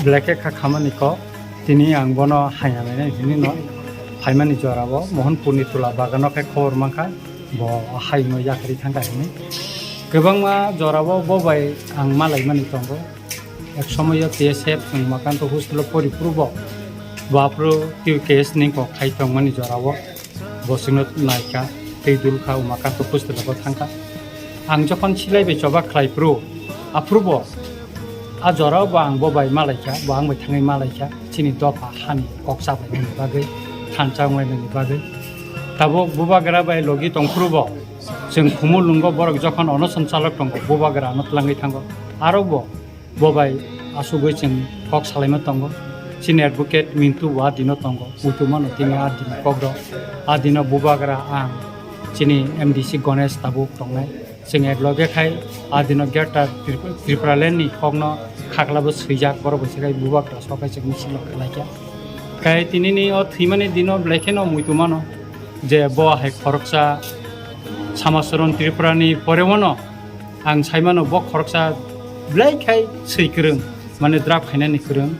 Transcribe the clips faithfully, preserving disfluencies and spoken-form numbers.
Belai khe kha khamani kok, tini ang bono haina nainai hinwi no phaimani jorao Mohanpurni tula bagano khe khobor mankha, bo haino yakarwi thangkha hinwi. Kwbangma jorao bo bai ang malaimani tongo. Ek somoyo T S F chwng Umakanta hostel-o pori phuru bo, bo aphuru T U K S ni kok khai tongmani jorao. Bo chwngno naikha, tei dulkha, Umakanta hostel-o bo thangkha. Ang jokhon silai bai choba khlai phuru, aphuru bo a jorao bo ang bo bai malaikha, bo ang bai thangwi malaikha, chini dopha hani kok chabainani bagwi, thansa wnglainani bagwi. Tabuk bubagra bai logi tongphuru bo, chwng Khumulwngo borok jokhon onoson chalok tongo, bubagra ano twlangwi thango. Aro bo, bo bai asugwi chwng kok salaima tongo. Chini advocate Mintu bo a dino tongo, muitu mano tini a dini kokrok. A dino bubagra ang chini M D C Ganesh tabuk tongnai. Chwng ek loge khai a dino Greater Trip-, Tripura land ni kokno khaklabo swijak, borok bai se khai bubagra sokai chwng misil rok khlaikha. Khai tinini o thwimani dino belai kheno muitu mano je bo hai khoroksa Samacharan Tripura ni pore wano ang saimano bo khoroksa belai khai swi kwrwng, mane draft khainani kwrwng.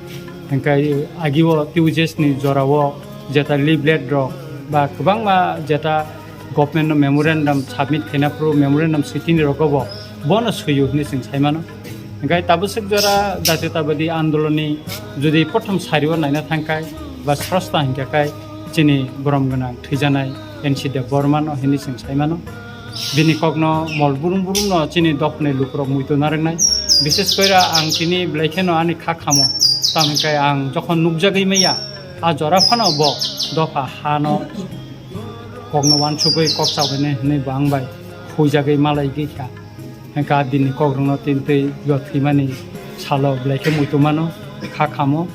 Hingkai agio T U J S ni jorao jeta leaflet rok ba kwbangma jeta government no memorandum submit khaina phuru memorandum switini rogo bo bono swiyo hinwi chwng saimano. Hingkai tabuk swk jora Jatiyotabadi Andolon ni jodi prothom sario naina thangkai ba srosta hinkha kai chini borom gwnang thwijanai N C Debbarma no hinwi chwng saimano. Bini kokno mol burum burum no chini dophani lukurok muitu narwknai. Bishes koira ang tini belai kheno ani kha khamo. Tamo hinkhe ang jokhon nukjagwi maya, a jora phano bo dopha hano kokno wansugwi kok chabainai hinwi bo ang bai huijagwi malaigwi kha. Hinkhe a dinni kokrokno tintwi yo thwimani salo belai khe muitu mano, kha khamo.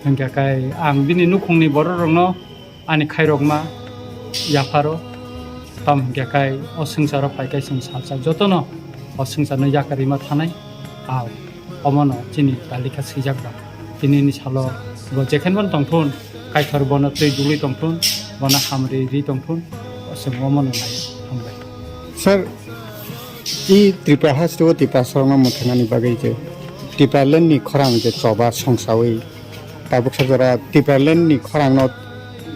Hinkhe kai ang bini nukhungni bororokno ani khairokma yapharo. Tamo hinkhe kai o swngcharo phai kai chwng salsa jotono o swngcharno yakarima thanai. Ao omono chini talika swijak ba. Tinini salo bo jekhenbon tongthun, Kaitor bono twi dugwi tongthun, bono hamri ri tongthun, chwng omono nai hambai. Sir, i Tripura haste o Tiprasarokno mwthangnani bagwi je Tipraland ni khorang je choba songsawi tabuksa jora Tipraland ni khorangno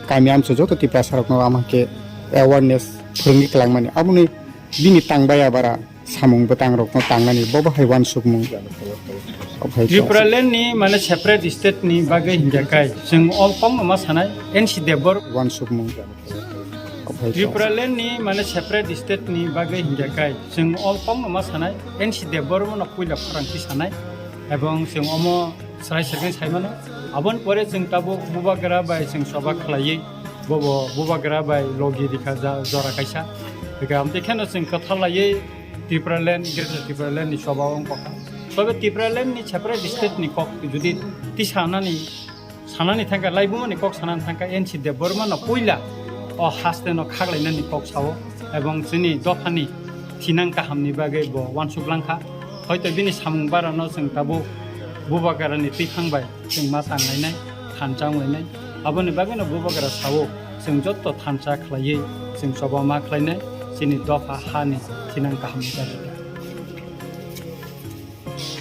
kami amchai joto Tiprasarokno ama khe awareness phwrwngwi kwlangmani. Aboni bini tangbaya bara samung bwtangrokno tangnani bo bahai uansukmung. Ophai Tripura land ni mane separate state ni bagwi hinkhe kai chwng o kokno ma sanai N C Debbar uansukmung. Ophai Tripura land ni mane separate state ni bagwi hinkhe kai chwng o kokno ma sanai N C Debbarma no puila khorang si sanai ebong chwng omo Srai srai khe saimano. Aboni pore chwng tabuk bubagra bai chwng choba khlaiwi, bobo bubagra bai logi rikha ja-, jora kaisa. Hwnkhe amtwi kheno chwng kwthar laiwi Tipraland, Greater Tipraland ni choba wng kokha. Tobe Tipraland ni separate state ni kok jodi tisa nani, sanani thangkha, laibumani kok sanani thangkha, N C Debbarma no puila o haste no khaklainani kok sao, ebong chini dophani thinang kahamni bagwi bo uansuk langkha. Hoito bini samung barano chwng tabuk bubagrani twiphang bai chwng ma tanglainai, thansa wnglainai. Aboni bagwino bubagra sao, chwng jotto thansa khlaiwi chwng choba ma khlainai, chini dopha hani thinang kahamni bagwi.